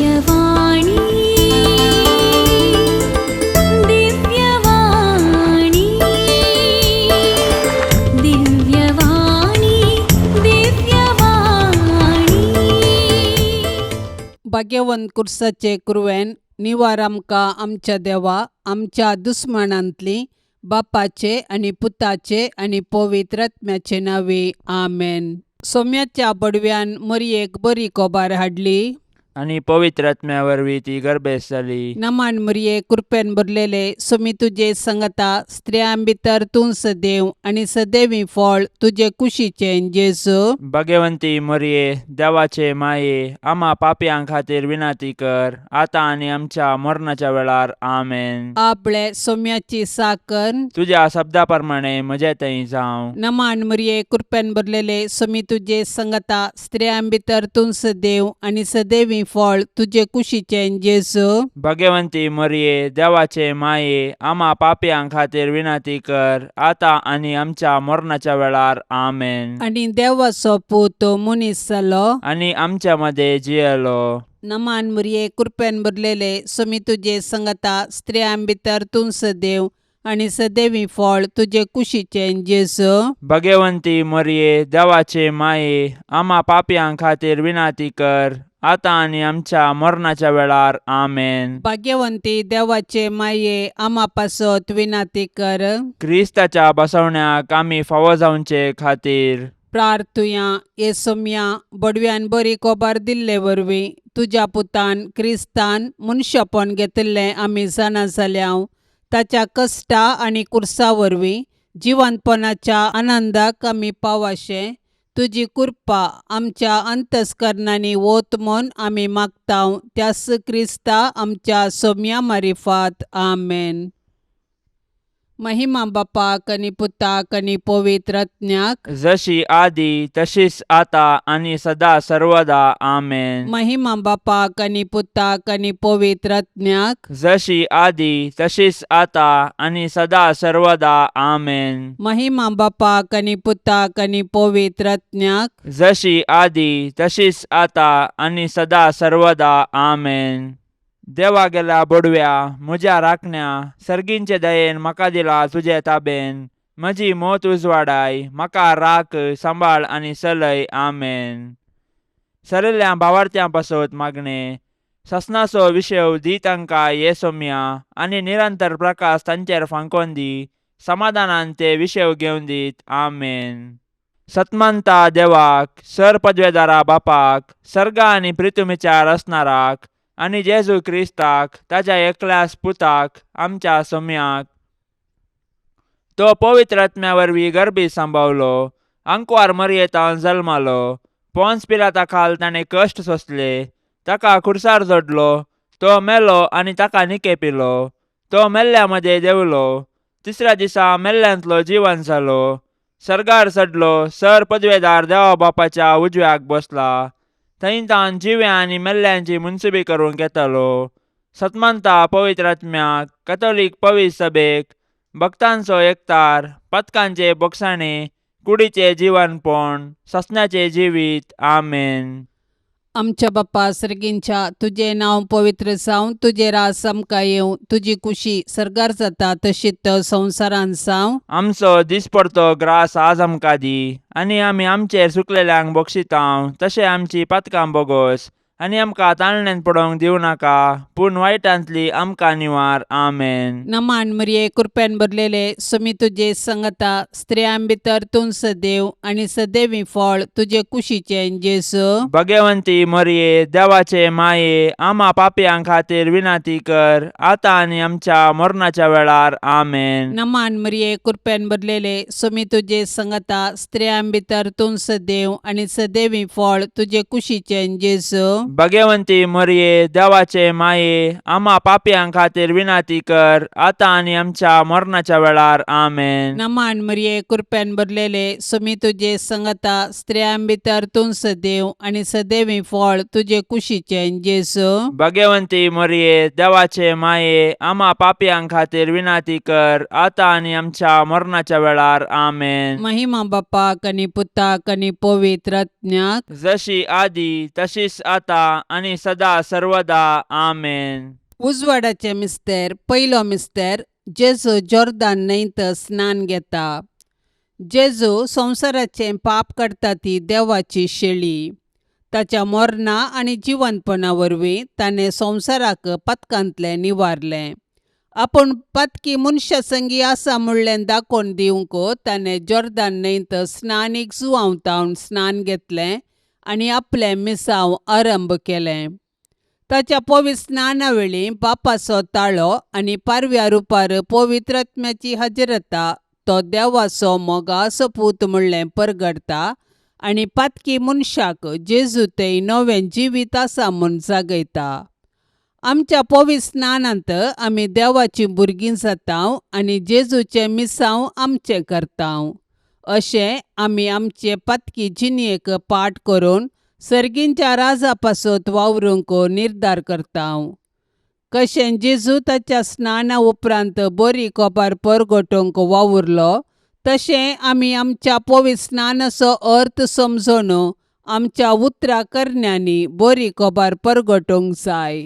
दिव्यवाणी, दिव्यवाणी, दिव्यवाणी, दिव्यवाणी. भाग्यवंत कुर्साचे कुरवेन निवार आमकां आमच्या देवा आमच्या दुस्मानांतली बापाचे आनी पुताचे आनी पवित्र आत्म्याचे नांवे आमेन. सोम्याच्या बडव्यान मरयेक बरी कोबार हाडली आनी पवित्र आत्म्या वरवीं ती गर्भेस्त जाली. नमान मरये, कृपेन भरलेले, सोमी तुजे संगता, स्त्रियां भितर तूं सदैव आनी सदैवी फळ तुजे कुशीचें जेजू. भगवंती मरये, देवाचे माये, आमा पापयां खातीर विनंती कर, आतां आनी आमच्या मरणाच्या वेळार. आमेन. आपले सोम्याची साकर. तुज्या शब्दा प्रमाणे म्हजे थंय जावं. नमान मरये, कृपेन भरलेले, सोमी तुजे संगता, स्त्रियां भितर तूं सदैव आनी सदैवी फळ तुजे कुशीचें जेजू. भगवंती मरये, देवाचे माये, आमा पापयां खातीर विनंती कर, आतां आनी आमच्या मरणाच्या वेळार. आमेन. आनी देवाचो पूत मनीस जालो आनी आमच्या मदें जियेलो. नमान मरये, कृपेन भरलेले, सोमी तुजे संगता, स्त्रियां भितर तूं सदैव आनी सदैवी फळ तुजे कुशीचें जेजू. भगवंती मरये, देवाचे माये, आमा पापयां खातीर विनंती कर, आतां आनी आमच्या मरणाच्या वेळार. आमेन. भाग्यवंती देवाचे माये, आमा पासत विनंती कर. क्रिस्ताच्या बसवण्याक आमी फावो जावचे खातीर प्रार्थुया. हे सोम्या, बडव्यान बरी कोबार दिल्ले वरवीं तुज्या पुतान क्रिस्तान मनशापण घेतिल्लें आमी जाणा जाल्या. ताच्या कश्टा आनी कुर्सा वरवीं जिवंतपणाच्या आनंदाक आमी पावाशें तुजी कृपा आमच्या अंतस्करणांनी वत म्हूण आमी मागता, त्यास क्रिस्ता आमच्या सोम्या मारिफात. आमेन. महिमा बापाक आनी पुताक आनी पवित्र आत्म्याक. जशी आदी तशीच आता आनी सदा सर्वदा. आमेन. महिमा बापाक आनी पुताक आनी पवित्र आत्म्याक. जशी आदी तशीच आता आनी सदा सर्वदा. आमेन. महिमा बापाक आनी पुताक आनी पवित्र आत्म्याक. जशी आदी तशीच आता आनी सदा सर्वदा. आमेन. देवा गेल्या बोडव्या, म्हज्या राखण्या, सर्गींचे दयेन म्हाका दिला तुजे ताबेन. म्हजी मोत उजवाडाय, म्हाका राख, सांबाळ आनी चलय. आमेन. सरिल्ल्या भावार्थ्यां पासत मागणें. ससनाचो विशेव दी तांकां ये सोम्या आनी निरंतर प्रकाश तांचेर फांकोन दी. समाधानान ते विशेव घेवन दीत. आमेन. सतमंता देवाक, सर पदवेदारा बापाक, सर्गा आनी प्रितुमीच्या रचणाराक आनी जेजू क्रिस्ताक ताच्या एकल्याच पुताक, आमच्या सोम्याक, तो पवित्र आत्म्या वरवीं गर्भी सांबावलो, आंकवार मरयेतान जल्मालो, पोन्स पिलाता खाल ताणें कश्ट सोंसले, ताका खुर्सार जोडलो, तो मेलो आनी ताका निकेपिलो, तो मेल्ल्या मदें देंवलो, तिसऱ्या दिसा मेल्ल्यांतलो जिवन जालो, सर्गार चडलो, सर पदवेदार देवा बापाच्या उजव्याक बसला, थंय तावन जिव्या आनी मेल्ल्यांची मुनसुबी करूंक येतालो. सतमंता पवित्र आत्म्याक, कथोलीक पवित्र सभेक, भक्तांचो एकतार, पथकांचे बोगसाणे, कुडीचे जिवनपण, ससण्याचे जिवीत. आमेन. आमच्या बाप्पा सर्गींच्या, तुजें नांव पवित्र जावं, तुजें राज आमकां येवं, तुजी कुशी सर्गार जाता तशीच संवसारांत जावं. आमचो दिसपडतो ग्रास आज आमकां दी आनी आमी आमचेर चुकलेल्यांक बक्षितांव तशें आमची पातकां बोगोस आनी आमकां ताळण्यांत पडोवंक दिवं नाका, पूण वायटांतली आमकां निवार. आमेन. नमान मरिये, कृपेन भरलेले, सुमी तुजे संगता, स्त्रियां भितर तूं सदैव आनी सदैवी फळ तुजे कुशीचें जेजू. भगवंती मरिये, देवाचे माये, आमा पापयां खातीर विनंती कर, आतां आनी आमच्या मरणाच्या वेळार. आमेन. नमान मरिये, कृपेन भरलेले, सुमी तुजे संगता, स्त्रियां भितर तूं सदैव आनी सदैवी फळ तुजे कुशीचें जेजू. भगवंती मरिये, देवाचे माये, आमा पापयां खातीर विनंती कर, आतां आनी आमच्या मरणाच्या वेळार. आमेन. नमान मरिये, कृपेन भरलेले, सुमी तुजे संगता, स्त्रियां भितर तूं सदैव आनी सदैवी फळ तुजे कुशीचें जेजू. भगवंती मरिये, देवाचे माये, आमा पापयां खातीर विनंती कर, आतां आनी आमच्या मरणाच्या वेळार. आमेन. महिमा बापाक आनी पुताक आनी पवित्र आत्म्याक. जशी आदी तशीच आता आनी सदा सर्वदा आमेन. उजवाडाचें मिस्तेर. पयलो मिस्तेर. जेजू जोर्दान न्हंयत स्नान घेता. जेजू संवसाराचें पाप काडटा ती देवाची शेळी. ताच्या मरणा आनी जिवंतपणा वरवीं ताणें संवसाराक पातकांतलें निवारलें. आपूण पातकी मनशा संगी आसा म्हणलें दाखोवन दिवंक ताणें जोर्दान न्हंयत स्नानीक जुवांव स्नान घेतलें आनी आपलें मिसांव आरंभ केलें. ताच्या पवित्र स्नाना वेळी बापाचो ताळो आनी पारव्या रुपार पवित्र आत्म्याची हजरता तो देवाचो मोगाचो पूत म्हणलें परगडता आनी पातकी मनशाक जेजू थंय नवें जिवीत आसा म्हूण जागयता. आमच्या पवित्र स्नानांत आमी देवाचीं भुरगीं जाता आनी जेजूचें मिसांव आमचें करता. अशें आमी आमचे पातकी जिणेक पाठ करून सर्गींच्या राजा पासत वावरूंक निर्धार करता. कशें जेजू ताच्या स्नाना उपरांत बरी कोबार परगटूंक वावुरलो, तशें आमी आमच्या पवित्र स्नानाचो अर्थ समजून आमच्या उतरां करण्यांनी बरी कोबार परगटूंक जाय.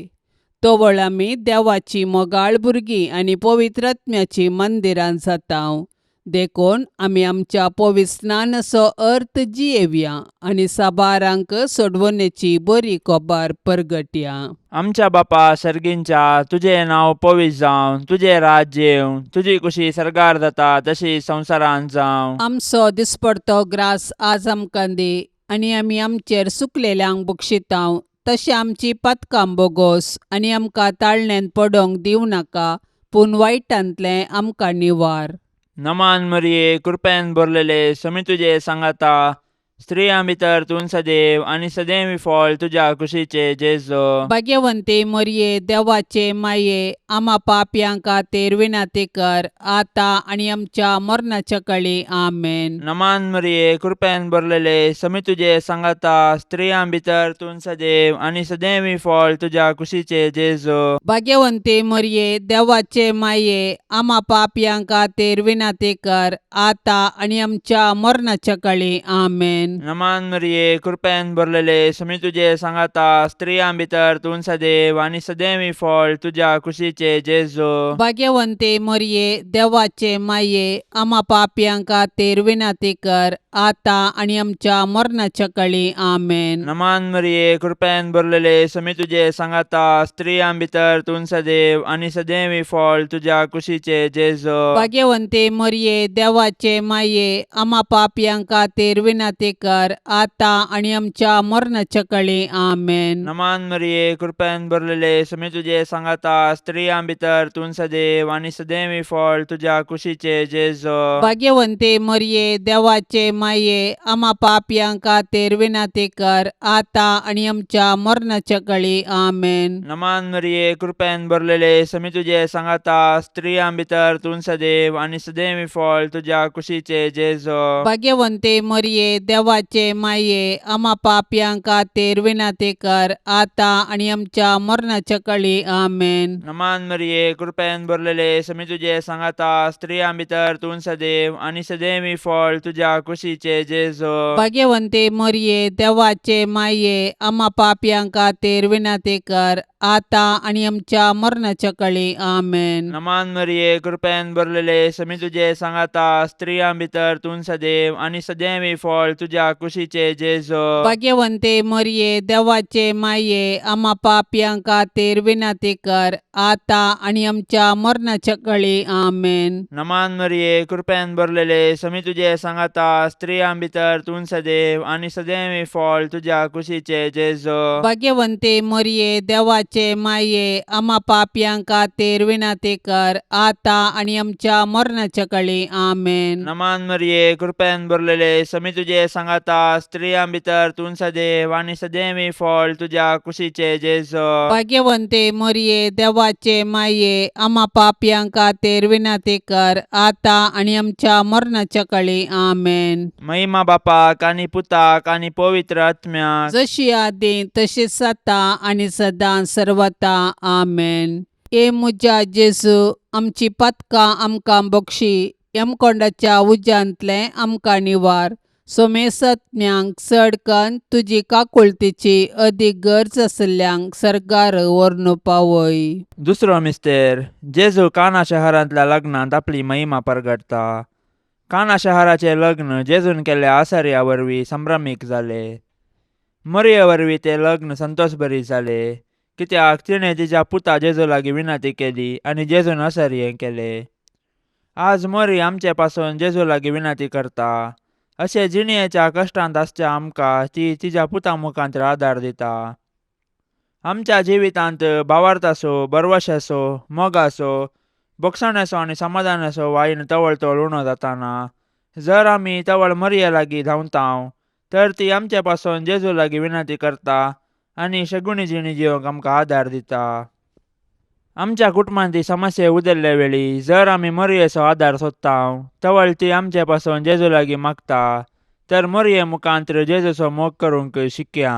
तवळ आमी देवाची मोगाळ भुरगीं आनी पवित्र आत्म्याचीं मंदिरां जाता. देखून आमी आमच्या पवित्र स्नानाचो अर्थ जियेवया आनी साबारांक सोडवणेची बरी कोबार परगटया. आमच्या बापा सर्गींच्या, तुजें नांव पवित्र जावं, तुजें राज्य येवं, तुजी कुशी सर्गार जाता तशी संवसारांत जावं. आमचो दिसपडतो ग्रास आज आमकां दी आनी आमी आमचेर सुकलेल्यांक बक्षितांव, तशें आमची पातकां बोगोस आनी आमकां ताळण्यांत पडोंक दिवं नाका, पूण वायटांतलें आमकां निवार. नमान मरिये, कृपेन भरलेले, समी तुजे सांगाता, स्त्रियां भितर तूं सदैव आनी सदैव फळ तुज्या कुशीचे जेजो. भाग्यवंती मरिये, देवाचे माये, आमा पापयां खातीर विनंती कर, आतां आनी आमच्या मरणाच्या कळी. आमेन. नमान मरिये, कृपेन भरलेले, समी तुजे सांगाता, स्त्रियां भितर तूं सदैव आनी सदैव फळ तुज्या कुशीचे जेजो. भाग्यवंती मरिये, देवाचे माये, आमा पापयां खातीर विनंती कर, आतां आनी आमच्या मरणाच्या कळी. आमेन. नमान मरिये, कृपेन भरलेले, समी तुजे सांगाता, स्त्रियां भितर तूं सदैव आनी सदैव फळ तुज्या कुशीचे जेजो. भाग्यवंती मरिये, देवाचे माये, आमा पापयां खातीर विनंती कर, आतां आनी आमच्या मरणाच्या कळी. आमेन. नमान मरिये, कृपेन भरलेले, समी तुजे सांगाता, स्त्रियां भितर तूं सदैव आनी सदैव फळ तुज्या कुशीचे जेजो. भाग्यवंती मरिये, देवाचे माये, आमा पापयां खातीर विनंती कर, आतां आनी आमच्या मरणाच्या कळी. आमेन. नमान मरिये, कृपेन भरलेले, समी तुजे सांगाता, स्त्रियां भितर तूं सदैव आनी सदैव फळ तुज्या कुशीचे जेजो. भाग्यवंती मरिये, देवाचे माये, आमा पापयां खातीर विनंती कर, आतां आनी आमच्या मरणाच्या कळी. आमेन. नमान मरिये, कृपेन भरलेले, समी तुजे सांगाता, स्त्रियां भितर तूं सदैव आनी सदैव फळ तुज्या कुशीचे जेजो. भाग्यवंती मरिये, देवाचे माये, आमा पापयां खातीर विनंती कर, आतां आनी आमच्या मरणाच्या कळी. आमेन. नमान मरिये, कृपेन भरलेले, समी तुजे सांगाता, स्त्रियां भितर तूं सदैव आनी सदैव फळ तुज्या कुशीचे जेजो. भाग्यवंती मरिये, देवाचे माये, आमा पापयां खातीर विनंती कर, आतां आनी आमच्या मरणाच्या कळी. आमेन. नमान मरिये, कृपेन भरलेले, समी तुजे सांगाता, स्त्रियां भितर तूं सदैव आनी सदैव फळ तुज्या कुशीचे जेजो. भाग्यवंती मरिये, देवाचे माये, आमा पापयां खातीर विनंती कर, आतां आनी आमच्या मरणाच्या कळी. आमेन. नमान मरिये, कृपेन भरलेले, समी तुजे सांगाता, स्त्रियां भितर तूं सदैव आनी सदैव फळ तुज्या कुशीचे जेजो. भाग्यवंती मरिये, देवाचे माये, आमा पापयां खातीर विनंती कर, आतां आनी आमच्या मरणाच्या कळी. आमेन. नमान मरिये, कृपेन भरलेले, समी तुजे सांगाता, स्त्रियां भितर तूं सदैव आनी सदैव फळ तुज्या कुशीचे जेजो. भाग्यवंती मरिये, देवाचे माये, आमा पापयां खातीर विनंती कर, आतां आनी आमच्या मरणाच्या कळी. आमेन. महिमा बापाक आनी पुताक आनी पवित्र आत्म्याक, जशी आदी तशीच आतां आनी सदां सर्वता. आमेन. ए म्हज्या जेजू, आमची पातकां आमकां बक्षी, यमकोंडाच्या उज्यांतलें आमकां निवार. सोमेसत्म्यांक चड कन्न तुजी काकुळतीची अदीक गरज आशिल्ल्यांक सर्गार व्हरून पावय. दुसरो मिस्तेर. जेजू काना शहरांतल्या लग्नांत आपली महिमा परगटता. काना शहराचें लग्न जेजून केल्ल्या आसर्या वरवीं संभ्रमीक जालें. मरये वरवीं तें लग्न संतोशभरीत जालें, कित्याक तिणें तिच्या पुता जेजू लागीं विनंती केली आनी जेजून असर्यें केलें. आज मरी आमचे पासून जेजू लागीं विनंती करता. अशें जिणयेच्या कश्टांत आसच्या आमकां ती तिच्या पुता मुखांत आदार दिता. आमच्या जिवितांत भावार्थाचो, भरवशाचो, मोगाचो, भोगसण्याचो आनी समाधानाचो वायन तवळ तवळ उणो जाताना जर आमी तवळ मरये लागीं धांवतांव तर ती आमचे पासून जेजू लागीं विनंती करता आनी शगुणी जिणी जिवंक आमकां आदार दिता. आमच्या कुटुंबांत समस्या उदरले वेळी जर आमी मरयेचो आदार सोदतांव तवळ ती आमचे पासून जेजू लागीं मागता. तर मरये मुखांत जेजूचो मोग करूंक शिकया.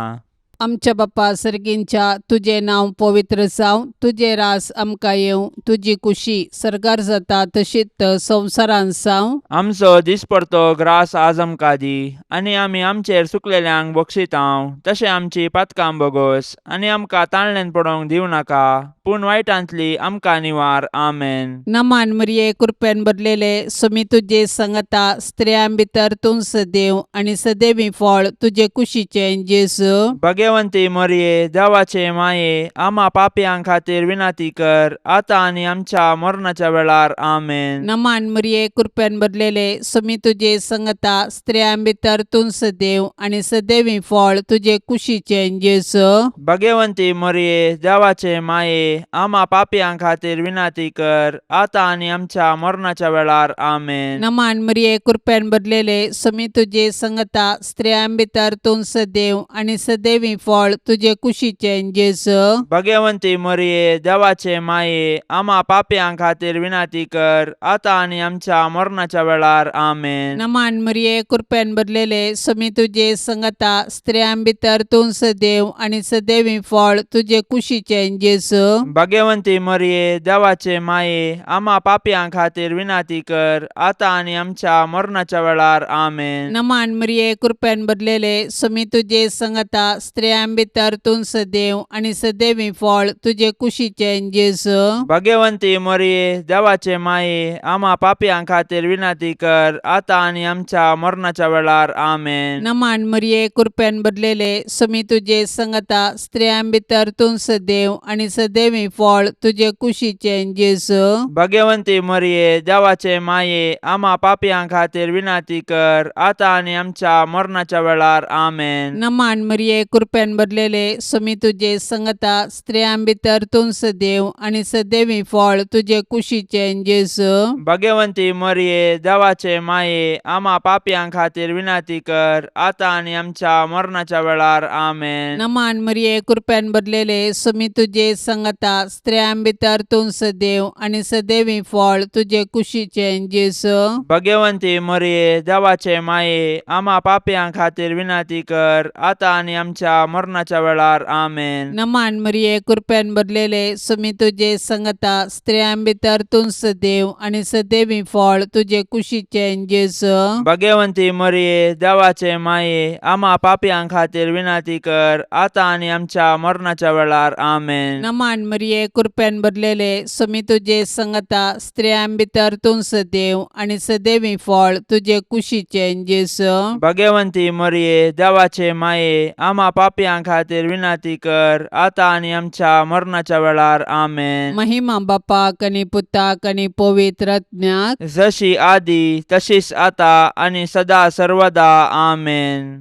आमच्या बापा सर्गींच्या, तुजें नांव पवित्र जावं, तुजें रास आमकां येवं, तुजी कुशी सर्गार जाता तशीच संवसारांत जावं. आमचो दिसपडतो ग्रास आज आमकां दी आनी आमी आमचेर चुकलेल्यांक बक्षितांव तशें आमची पातकां बोगोस आनी आमकां ताणल्यान पडोवंक दिवं नाका, पूण वायटांतली आमकां निवार. आमेन. नमान मरिये, कृपेन भरलेले, सुमी तुजे संगता, स्त्रियां भितर तूं सदैव आनी सदैवी फळ तुजे कुशीचें जेजू. भगवंती मरये, देवाचे माये, आमा पापयां खातीर विनंती कर, आतां आनी आमच्या मरणाच्या वेळार. आमेन. नमान मरिये, कृपेन भरलेले, सुमी तुजे संगता, स्त्रियां भितर तूं सदैव आनी सदैवी फळ तुजे कुशीचें जेजू. भगवंती मरये, देवाचे माये, आमा पापयां खातीर विनंती कर, आतां आनी आमच्या मरणाच्या वेळार. आमेन. नमान मरिये, कृपेन भरलेले, सुमी तुजे संगता, स्त्रियां भितर तूं सदैव आनी सदैवी फळ तुजे कुशीचें जेजू. भगवंती मरये, देवाचे माये, आमा पापयां खातीर विनंती कर, आतां आनी आमच्या मरणाच्या वेळार. आमेन. नमान मरिये, कृपेन भरलेले, सुमी तुजे संगता, स्त्रियां भितर तूं सदैव आनी सदैवी फळ तुजे कुशीचें जेजू. भगवंती मरये, देवाचे माये, आमा पापयां खातीर विनंती कर, आतां आनी आमच्या मरणाच्या वेळार. आमेन. नमान मरिये, कृपेन भरलेले, सुमी तुजे संगता, स्त्रियां भितर तूं सदैव आनी सदैवी फळ तुजे कुशीचें जेजू. भगवंती मरये, देवाचे माये, आमा पापयां खातीर विनंती कर, आतां आनी आमच्या मरणाच्या वेळार. आमेन. नमान मरिये, कृपेन भरलेले, सुमी तुजे संगता, स्त्रियां भितर तूं सदैव आनी सदैवी फळ तुजे कुशीचें जेजू. भगवंती मरये, देवाचे माये, आमा पापयां खातीर विनंती कर, आतां आनी आमच्या मरणाच्या वेळार. आमेन. नमान मरिये, कृपेन भरलेले, सुमी तुजे संगता, स्त्रियां भितर तूं सदैव आनी सदैवी फळ तुजे कुशीचें जेजू. भगवंती मरये, देवाचे माये, आमा पापयां खातीर विनंती कर, आतां आनी आमच्या मरणाच्या वेळार. आमेन. नमान मरिये, कृपेन भरलेले, सुमी तुजे संगता, स्त्रियां भितर तूं सदैव आनी सदैवी फळ तुजे कुशीचें जेजू. भगवंती मरये, देवाचे माये, आमा पापयां खातीर विनंती कर, आतां आनी आमच्या मरणाच्या वेळार. आमेन. नमान मरिये, कृपेन भरलेले, सुमी तुजे संगता, स्त्रियां भितर तूं सदैव आनी सदैवी फळ तुजे कुशीचें जेजू. भगवंती मरये, देवाचे माये, आमा पापयां खातीर विनंती कर, आतां आनी आमच्या मरणाच्या वेळार. आमेन. नमान मरिये, कृपेन भरलेले, सुमी तुजे संगता, स्त्रियां भितर तूं सदैव आनी सदैवी फळ तुजे कुशीचें जेजू. भगवंती मरये, देवाचे माये, आमा पापयां खातीर विनंती कर, आतां आनी आमच्या मरणाच्या वेळार. आमेन. महिमा बापाक आनी पुताक आनी पवित्र आत्म्याक. जशी आदी तशीच आता आनी सदा सर्वदा. आमेन.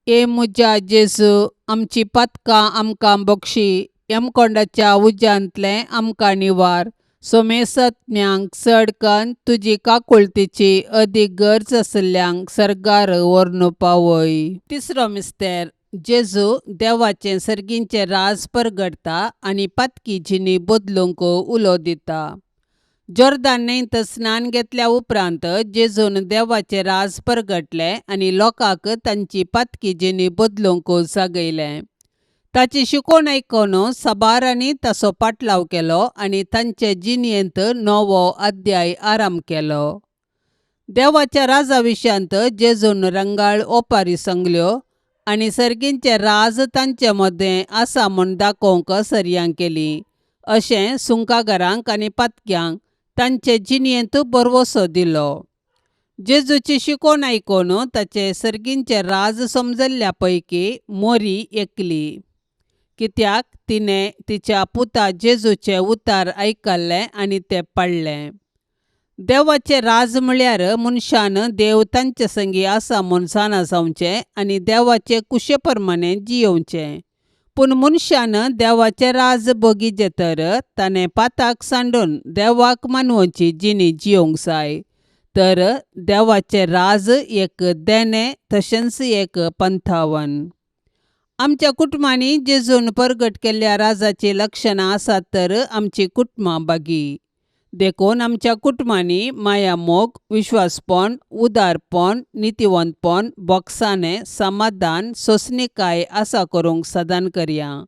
ए म्हज्या जेजू, आमची पातकां आमकां बक्षी, यमकोंडाच्या उज्यांतलें आमकां निवार, सोमेसत्म्यांक चड कन्न तुजी काकुळतीची अदीक गरज आशिल्ल्यांक सर्गार व्हरून पावय. तिसरो मिस्तेर. जेजू देवाचें सर्गींचें राज परगटता आनी पातकी जिणी बदलूंक उलो दिता. जोर्दान न्हंयत स्नान घेतल्या उपरांत जेजून देवाचें राज परगटलें आनी लोकांक तांची पातकी जिणी बदलूंक जागयलें. ताची शिकवण आयकून साबारांनी ताचो पाटलाव केलो आनी तांचे जिणेंत नवो अध्याय आरंभ केलो. देवाच्या राजा विशयांत जेजून रंगाळ ओपारी सांगल्यो आनी सर्गींचें राज तांचे मदें आसा म्हूण दाखोवंक सरयां केली. अशें सुंकागारांक आनी पातक्यांक तांचे जिणेंत भरवंसो दिलो. जेजूची शिकवण आयकून ताचें सर्गींचें राज समजल्ल्या पैकी मोरी एकली. कित्याक तिणें तिच्या पुता जेजूचें उतार आयकल्लें आनी तें पाळ्ळें. देवाचें राज म्हळ्यार मनशान देव तांचे संगी आसा म्हूण जाणा जावचें आनी देवाचे कुशे प्रमाणें जियोवचें. पूण मनशान देवाचें राज भोगिचें तर ताणें पाताक सांडून देवाक मानवची जिणी जियोवंक जाय. तर देवाचें राज एक देणें तशेंच एक पंथावन. आमच्या कुटुंबांनी जेजून परगट केल्ल्या राजाचीं लक्षणां आसात तर आमचीं कुटुंबां बागी. देखून आमच्या कुटुंबांनी मायामोग, विश्वासपण, उदारपण, नितीवंतपण, बोगसाणें, समाधान, सोंसणीकाय आसा करूंक सदान करया.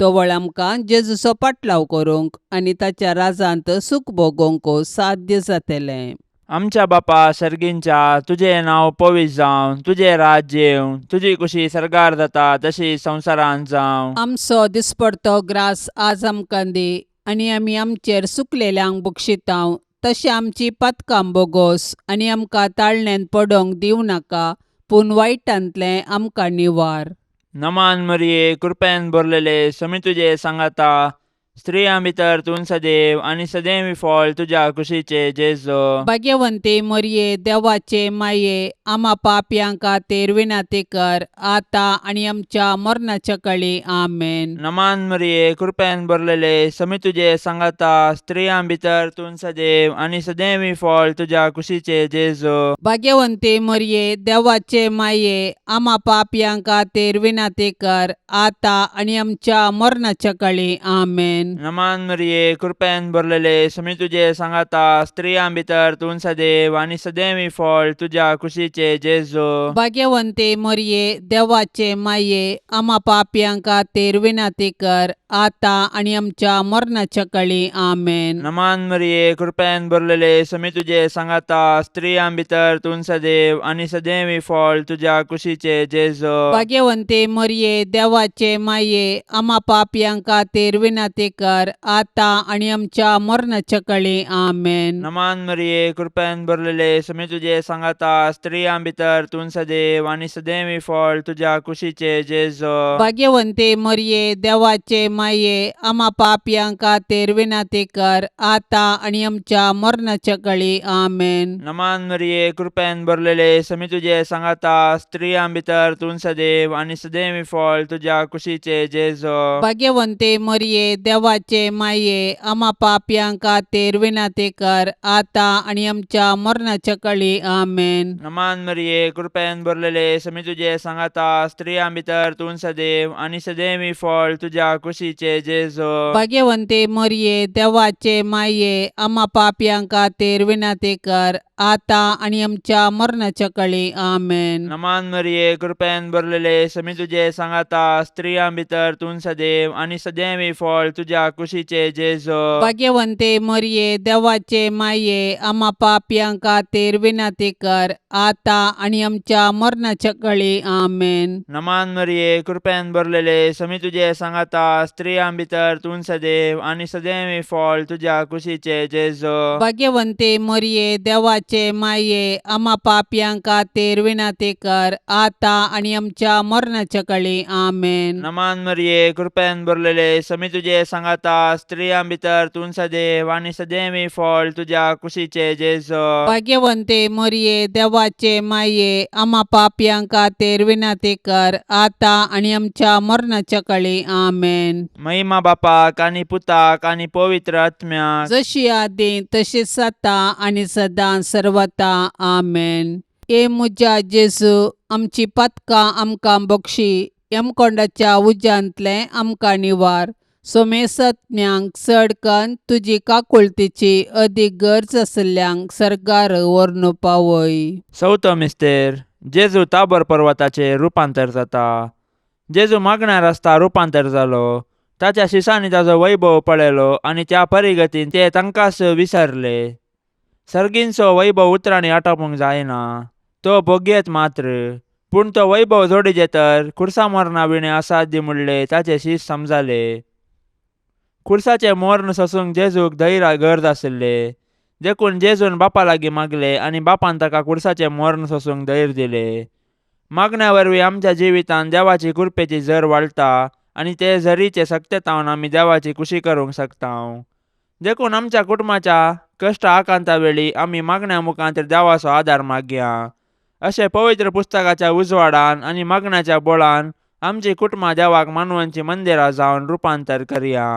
तवळ आमकां जेजूचो पाटलाव करूंक आनी ताच्या राजांत सूख भोगोवंक साध्य जातलें. आमच्या बापा सर्गींच्या, तुजें नांव पवित्र जावं, तुजें राज्य येवं, तुजी कुशी सर्गार जाता तशी संवसारांत जावं. आमचो दिसपडतो ग्रास आज आमकां दी आनी आमी आमचेर सुकलेल्यांक बक्षितांव तशें आमची पातकां बोगोस आनी आमकां ताळण्यांत पडोवंक दिवं नाका पूण वायटांतलें आमकां निवार. नमान मरिये, कृपेन भरलेले, समी तुजे सांगाता, स्त्रियां भितर तूं सदैव आनी सदैव फळ तुज्या कुशीचे जेजो. भाग्यवंती मोरये, देवाचे माये, आमा पापयां खातीर विनंती कर आतां आनी आमच्या मरणाच्या कळी. आमेन. नमान मरिये, कृपेन भरलेले, समी तुजे सांगाता, स्त्रियां भितर तूं सदैव आनी सदैव फळ तुज्या कुशीचे जेजो. भाग्यवंती मोरये, देवाचे माये, आमा पापयां खातीर विनंती कर आतां आनी आमच्या मरणाच्या कळी. आमेन. नमान मरिये, कृपेन भरलेले, समी तुजे सांगाता, स्त्रियां भितर तूं सदैव आनी सदैव फळ तुज्या कुशीचे जेजो. भाग्यवंती मोरये, देवाचे माये, आमा पापयां खातीर विनंती कर आतां आनी आमच्या मरणाच्या कळी. आमेन. नमान मरिये, कृपेन भरलेले, समी तुजे सांगाता, स्त्रियां भितर तूं सदैव आनी सदैव फळ तुज्या कुशीचे जेजो. भाग्यवंती मोरये, देवाचे माये, आमा पापयां खातीर विनंती कर आतां आनी आमच्या मरणाच्या कळी. आमेन. नमान मरिये, कृपेन भरलेले, समी तुजे सांगाता, स्त्रियां भितर तूं सदैव आनी सदैव फळ तुज्या कुशीचे जेजो. भाग्यवंती मोरये, देवाचे माये, आमा पापयां खातीर विनंती कर आतां आनी आमच्या मरणाच्या कळी. आमेन. नमान मरिये, कृपेन भरलेले, समी तुजे सांगाता, स्त्रियां भितर तूं सदैव आनी सदैव फळ तुज्या कुशीचे जेजो. भाग्यवंती मोरये, देवाचे माये, आमा पापयां खातीर विनंती कर आतां आनी आमच्या मरणाच्या कळी. आमेन. नमान मरिये, कृपेन भरलेले, समी तुजे सांगाता, स्त्रियां भितर तूं सदैव आनी सदैव फळ तुज्या कुशीचे जेजो. भाग्यवंती मोरये, देवाचे माये, आमा पापयां खातीर विनंती कर आतां आनी आमच्या मरणाच्या कळी. आमेन. नमान मरिये, कृपेन भरलेले, समी तुजे सांगाता, स्त्रियां भितर तूं सदैव आनी सदैव फळ तुज्या कुशीचे जेजो. भाग्यवंती मोरये, देवाचे माये, आमा पापयां खातीर विनंती कर आतां आनी आमच्या मरणाच्या कळी. आमेन. नमान मरिये, कृपेन भरलेले, समी तुजे सांगाता, स्त्रियां भितर तूं सदैव आनी सदैव फळ तुज्या कुशीचे जेजो. भाग्यवंती मोरये, देवाचे माये, आमा पापयां खातीर विनंती कर आतां आनी आमच्या मरणाच्या कळी. आमेन. नमान मरिये, कृपेन भरलेले, समी तुजे सांगाता, स्त्रियां भितर तूं सदैव आनी सदैव फळ तुज्या कुशीचे जेजो. भाग्यवंती मोरये, देवाचे माये, आमा पापयां खातीर विनंती कर आतां आनी आमच्या मरणाच्या कळी. आमेन. महिमा बापाक आनी पुताक आनी पवित्र आत्म्याक, जशी आदी तशीच आतां आनी सदां सर्वता. आमेन. ए म्हज्या जेजू, आमची पातकां आमकां बक्षी, यमकोंडाच्या उज्यांतलें आमकां निवार, सोमेसत्म्यांक चड कन्न तुजी काकुळतीची अदीक गरज आशिल्ल्यांक सर्गार व्हरून पावय. चवथो मिस्तेर, जेजू ताबोर पर्वताचेर रुपांतर जाता. जेजू मागण्यार आसता रुपांतर जालो. ताच्या शिसांनी ताजो वैभव पळयलो आनी त्या परिगतीन ते तांकांच विसरले. सर्गींचो वैभव उतरांनी आटापूंक जायना, तो भोगयेत मात्र. पूण तो वैभव जोडीजे तर खुर्सा मरणा विणे असाध्य म्हणले ताचे शीस समजाले. खुर्साचें मर्ण सोसूंक जेजूक धैर्य गरज आशिल्ले, देखून जेजून बापा लागीं मागले आनी बापान ताका खुर्साचें मर्ण सोसूंक धैर्य दिले. मागण्या वरवीं आमच्या जिवितांत देवाची कृपेची झर वाडटा आनी ते झरीचे सक्तेतावन आमी देवाची खुशी करूंक शकता. देखून आमच्या कुटुंबाच्या कश्ट आकांता वेळी आमी मागण्या मुखांत देवाचो आदार मागया. अशें पवित्र पुस्तकाच्या उजवाडान आनी मागण्याच्या बळान आमची कुटुंबां देवाक मानवांची मंदिरां जावन रुपांतर करया.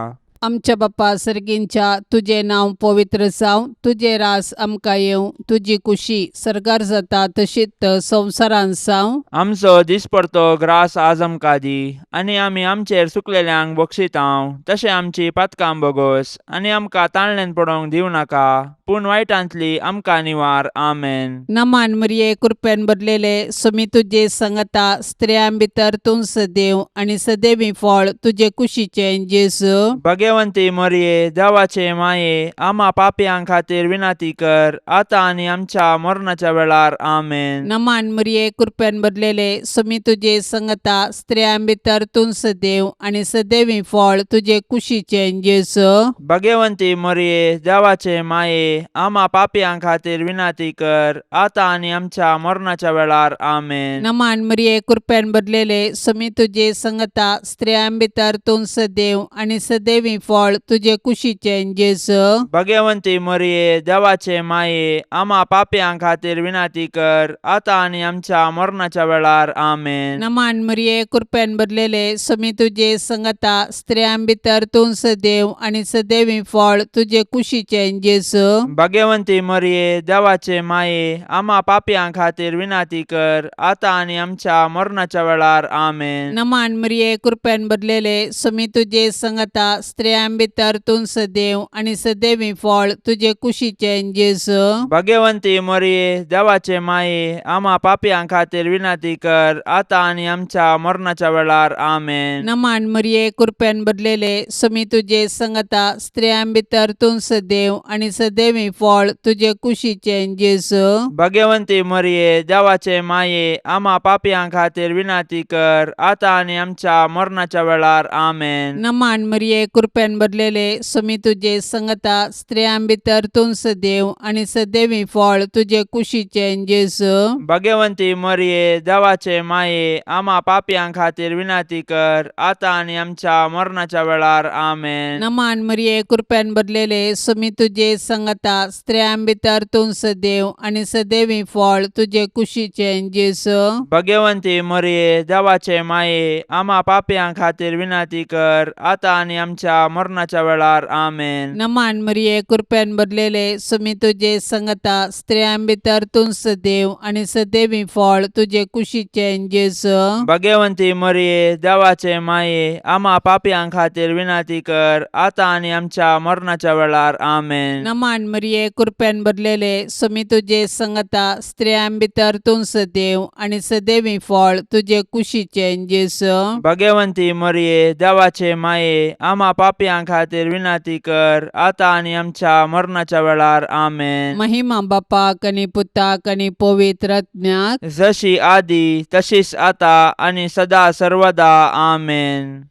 आमच्या बाप्पा सर्गींच्या, तुजें नांव पवित्र जावं, तुजें रास आमकां येवं, तुजी कुशी सर्गार जाता तशीच संवसारांत जावं. आमचो दिसपडतो ग्रास आज आमकां दी आनी आमी आमचेर सुकलेल्यांक बक्षितांव तशें आमची पातकां बोगोस आनी आमकां ताणल्यान पडोवंक दिवं नाका, पूण वायटांतली आमकां निवार. आमेन. नमान मरिये, कृपेन भरलेले, सुमी तुजे संगता, स्त्रियां भितर तूं सदैव आनी सदैवी फळ तुजे कुशीचें जेजू. भगवंती मरिये, देवाचे माये, आमा पापयां खातीर विनंती कर, आतां आनी आमच्या मरणाच्या वेळार. आमेन. नमान मरिये, कृपेन भरलेले, सुमी तुजे संगता, स्त्रियां भितर तूं सदैव आनी सदैवी फळ तुजे कुशीचें जेजू. भगवंती मरिये, देवाचे माये, आमा पापयां खातीर विनंती कर, आतां आनी आमच्या मरणाच्या वेळार. आमेन. नमान मरिये, कृपेन भरलेले, सुमी तुजे संगता, स्त्रियां भितर तूं सदैव आनी सदैवी फळ तुजे कुशीचें जेजू. भगवंती मरिये, देवाचे माये, आमा पापयां खातीर विनंती कर, आतां आनी आमच्या मरणाच्या वेळार. आमेन. नमान मरिये, कृपेन भरलेले, सुमी तुजे संगता, स्त्रियां भितर तूं सदैव आनी सदैवी फळ तुजे कुशीचें जेजू. भगवंती मरिये, देवाचे माये, आमा पापयां खातीर विनंती कर, आतां आनी आमच्या मरणाच्या वेळार. आमेन. नमान मरिये, कृपेन भरलेले, सुमी तुजे संगता, स्त्रियां भितर तूं सदैव आनी सदैवी फळ तुजे कुशीचें जेजू. भगवंती मरिये, देवाचे माये, आमा पापयां खातीर विनंती कर, आतां आनी आमच्या मरणाच्या वेळार. आमेन. नमान मरिये, कृपेन भरलेले, सुमी तुजे संगता, स्त्रियां भितर तूं सदैव आनी सदैवी फळ तुजे कुशीचें जेजू. भगवंती मरिये, देवाचे माये, आमा पापयां खातीर विनंती कर, आतां आनी आमच्या मरणाच्या वेळार. आमेन. नमान मरिये, कृपेन भरलेले, सुमी तुजे संगता, स्त्रियां भितर तूं सदैव आनी सदैवी फळ तुजे कुशीचें जेजू. भगवंती मरिये, देवाचे माये, आमा पापयां खातीर विनंती कर, आतां आनी आमच्या मरणाच्या वेळार. आमेन. नमान मरिये, कृपेन भरलेले, सुमी तुजे संगता, स्त्रियां भितर तूं सदैव आनी सदैवी फळ तुजे कुशीचें जेजू. भगवंती मरिये, देवाचे माये, आमा पापयां खातीर विनंती कर, आतां आनी आमच्या मरणाच्या वेळार. आमेन. नमान मरिये, कृपेन भरलेले, सुमी तुजे संगता, स्त्रियां भितर तूं सदैव आनी सदैवी फळ तुजे कुशीचें जेजू. भगवंती मरिये, देवाचे माये, आमा पापयां खातीर विनंती कर, आतां आनी आमच्या मरणाच्या वेळार. आमेन. नमान मरिये, कृपेन भरलेले, सुमी तुजे संगता, स्त्रियां भितर तूं सदैव आनी सदैवी फळ तुजे कुशीचें जेजू. भगवंती मरिये, देवाचे माये, आमा पापयां खातीर विनंती कर, आतां आनी आमच्या मरणाच्या वेळार. आमेन. महिमा बापाक आनी पुताक आनी पवित्र आत्म्याक, जशी आदी तशीच आता आनी सदा सर्वदा. आमेन.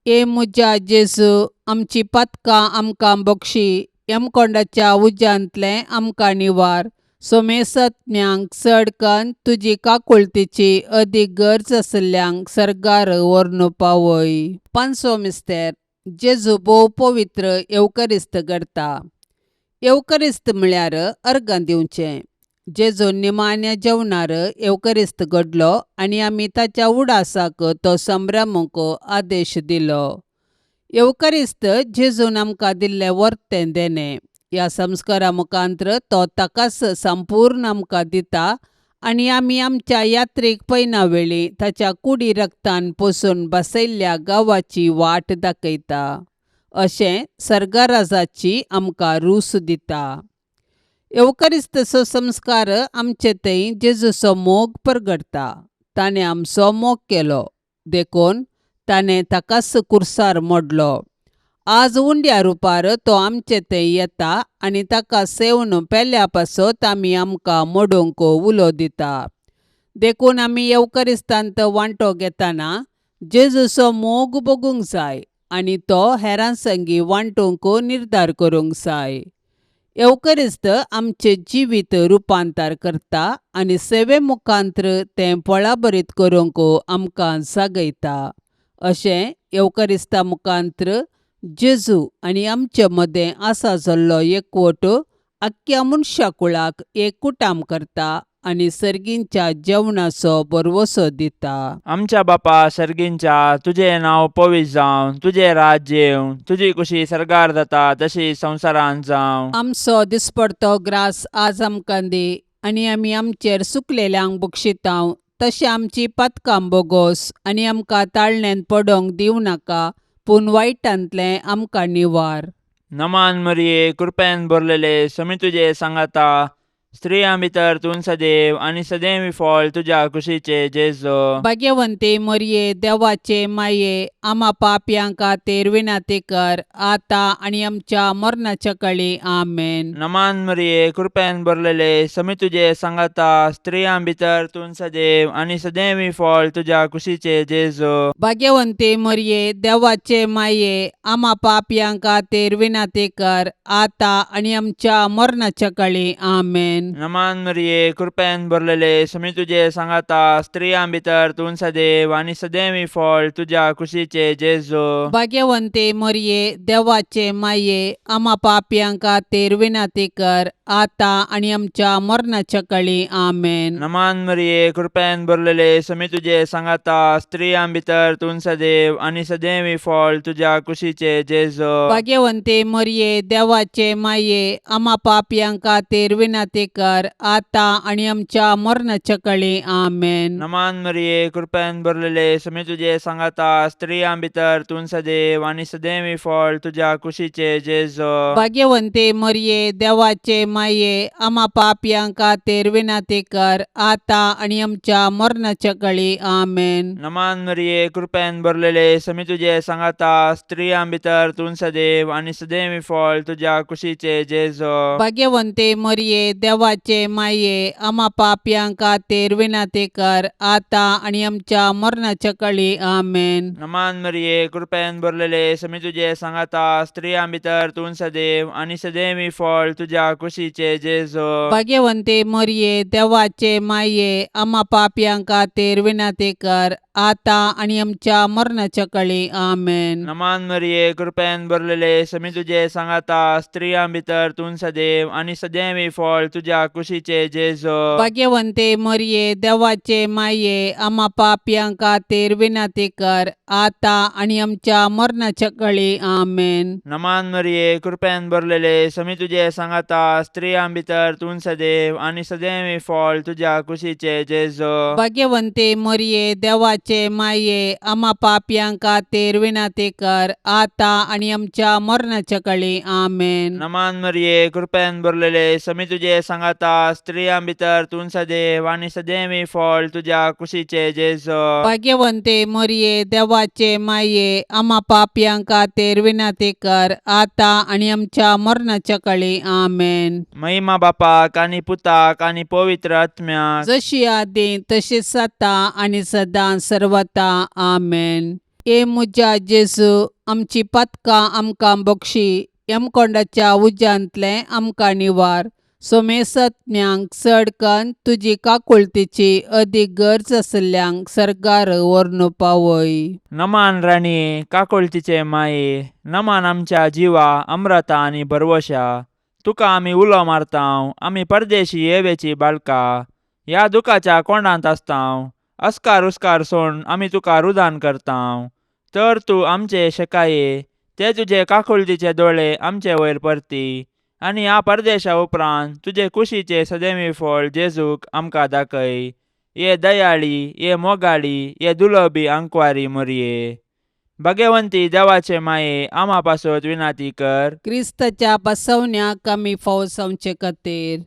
ए म्हज्या जेजू, आमची पातकां आमकां बक्षी, यमकोंडाच्या उज्यांतलें आमकां निवार, सोमेसत्म्यांक चड कन्न तुजी काकुळतीची अदीक गरज आशिल्ल्यांक सर्गार व्हरून पावय. पांचवो मिस्तेर, जेजू भोव पवित्र येवकरिस्त करता. येवकरिस्त म्हळ्यार अर्गां दिवचें. जेजू निमाण्या जेवणार येवकरिस्त घडलो आनी आमी ताच्या उडासाक तो संभ्रमूंक आदेश दिलो. येवकरिस्त जेजून आमकां दिल्लें वर्तें देणें. ह्या संस्कारा मुखांत्र तो ताकाच संपूर्ण आमकां दिता आनी आमी आमच्या यात्रेक पयना वेळी ताच्या कुडी रक्तान पोसून बसयल्ल्या गांवाची वाट दाखयता. अशें सर्गराजाची आमकां रूस दिता. येवकरिस्तचो संस्कार आमचे थंय जेजूचो मोग परगटता. ताणें आमचो मोग केलो देखून ताणें ताकाच कुर्सार मोडलो. आज उंड्या रुपार तो आमचे थंय येता आनी ताका सेवन पेल्या पासत आमी आमकां मोडूंक उलो दिता. देखून आमी येवकरिस्तांत वांटो घेतना जेजूचो मोग भोगूंक जाय आनी तो हेरां संगी वांटूंक निर्धार करूंक जाय. येवकरिस्त आमचें जिवीत रुपांतर करता आनी सेवे मुखांत्र तें फळाभरीत करूंक आमकां जागयता. अशें येवकरिस्ता मुखांत्र जेजू आनी आमचे मदें आसा जाल्लो एकवट आख्ख्या मनशाकुळाक एक कुटाम करता आनी सर्गींच्या जेवणाचो भरवंसो दिता. आमच्या बापा सर्गींच्या, तुजें नांव पवित्र जावं, तुजें राज्य येवं, तुजी कुशी सर्गार जाता तशी संवसारांत जावं. आमचो दिसपडतो ग्रास आज आमकां दी आनी आमी आमचेर सुकलेल्यांक बक्षितांव तशें आमची पातकां बोगोस आनी आमकां ताळण्यांत पडोंक दिवं नाका पूण वायटांतलें आमकां निवार. नमान मरिये, कृपेन भरलेले, समी तुजे सांगाता, स्त्रियां भितर तूं सदैव आनी सदैव फळ तुज्या कुशीचे जेजू. भाग्यवंती मरये, देवाचे माये, आमा पापयां खातीर विनंती कर आतां आनी आमच्या मरणाच्या कळी. आमेन. नमान मरिये, कृपेन भरलेले, समी तुजे सांगाता, स्त्रियां भितर तूं सदैव आनी सदैव फळ तुज्या कुशीचे जेजू. भाग्यवंती मरये, देवाचे माये, आमा पापयां खातीर विनंती कर आतां आनी आमच्या मरणाच्या कळी. आमेन. नमान मरिये, कृपेन भरलेले, समी तुजे सांगाता, स्त्रियां भितर तूं सदैव आनी सदैव फळ तुज्या कुशीचे जेजू. भाग्यवंती मरये, देवाचे माये, आमा पापयां खातीर विनंती कर आतां आनी आमच्या मरणाच्या कळी. आमेन. नमान मरिये, कृपेन भरलेले, समी तुजे सांगाता, स्त्रियां भितर तूं सदैव आनी सदैव फळ तुज्या कुशीचे जेजू. भाग्यवंती मरये, देवाचे माये, आमा पापयां खातीर विनंती कर आतां आनी आमच्या मरणाच्या कळी. आमेन. नमान मरिये, कृपेन भरलेले, समी तुजे सांगाता, स्त्रियां भितर तूं सदैव आनी सदैव फळ तुज्या कुशीचे जेजू. भाग्यवंती मरये, देवाचे माये, आमा पापयां खातीर विनंती कर आतां आनी आमच्या मरणाच्या कळी. आमेन. नमान मरिये, कृपेन भरलेले, समी तुजे सांगाता, स्त्रियां भितर तूं सदैव आनी सदैव फळ तुज्या कुशीचे जेजू. भाग्यवंती मरये, देवाचे माये, आमा पापयां खातीर विनंती कर आतां आनी आमच्या मरणाच्या कळी. आमेन. नमान मरिये, कृपेन भरलेले, समी तुजे सांगाता, स्त्रियां भितर तूं सदैव आनी सदैव फळ तुज्या कुशीचे जेजू. भाग्यवंती मरये, देवाचे माये, आमा पापयां खातीर विनंती कर आतां आनी आमच्या मरणाच्या कळी. आमेन. नमान मरिये, कृपेन भरलेले, समी तुजे सांगाता, स्त्रियां भितर तूं सदैव आनी सदैव फळ तुज्या कुशीचे जेजू. भाग्यवंती मरये, देवाचे माये, आमा पापयां खातीर विनंती कर आतां आनी आमच्या मरणाच्या कळी. आमेन. नमान मरिये, कृपेन भरलेले, समी तुजे सांगाता, स्त्रियां भितर तूं सदैव आनी सदैव फळ तुज्या कुशीचे जेजू. भाग्यवंती मरये, देवाचे माये, आमा पापयां खातीर विनंती कर आतां आनी आमच्या मरणाच्या कळी. आमेन. नमान मरिये, कृपेन भरलेले, समी तुजे सांगाता, स्त्रियां भितर तूं सदैव आनी सदैव फळ तुज्या कुशीचे जेजू. भाग्यवंती मरये, देवाचे माये, आमा पापयां खातीर विनंती कर आतां आनी आमच्या मरणाच्या कळी. आमेन. महिमा बापाक आनी पुताक आनी पवित्र आत्म्याक, जशी आदी तशीच आतां आनी सदां सर्वता. आमेन. ए म्हज्या जेजू, आमची पातकां आमकां बक्षी, यमकोंडाच्या उज्यांतलें आमकां निवार, सोमेसत्म्यांक चड कन्न तुजी काकुळतीची अदीक गरज आशिल्ल्यांक सर्गार व्हरून पावय. नमान राणये, काकुळतीचे माये, नमान आमच्या जिवा अमृता आनी भरवशा, तुका आमी उलो मारतांव, आमी परदेशी येवेची बाळका, ह्या दुखाच्या कोंडांत आसतांव, अस्कार उस्कार सोड आमी तुका रुदान करतांव, तर तूं आमचे शेकाये ते तुजे काकुळतीचे दोळे आमचे वयर परती आनी ह्या परदेशा उपरांत तुजे कुशीचे सदैवी फळ जेजूक आमकां दाखय. ये दयाळी, ये मोगाळी, ये दुलबी आंकवारी मोरये, भाग्यवंती देवाचे माये, आमा पासत विनाती कर. क्रिस्ताच्या बसवण्याक आमी फावो जावचे खातीर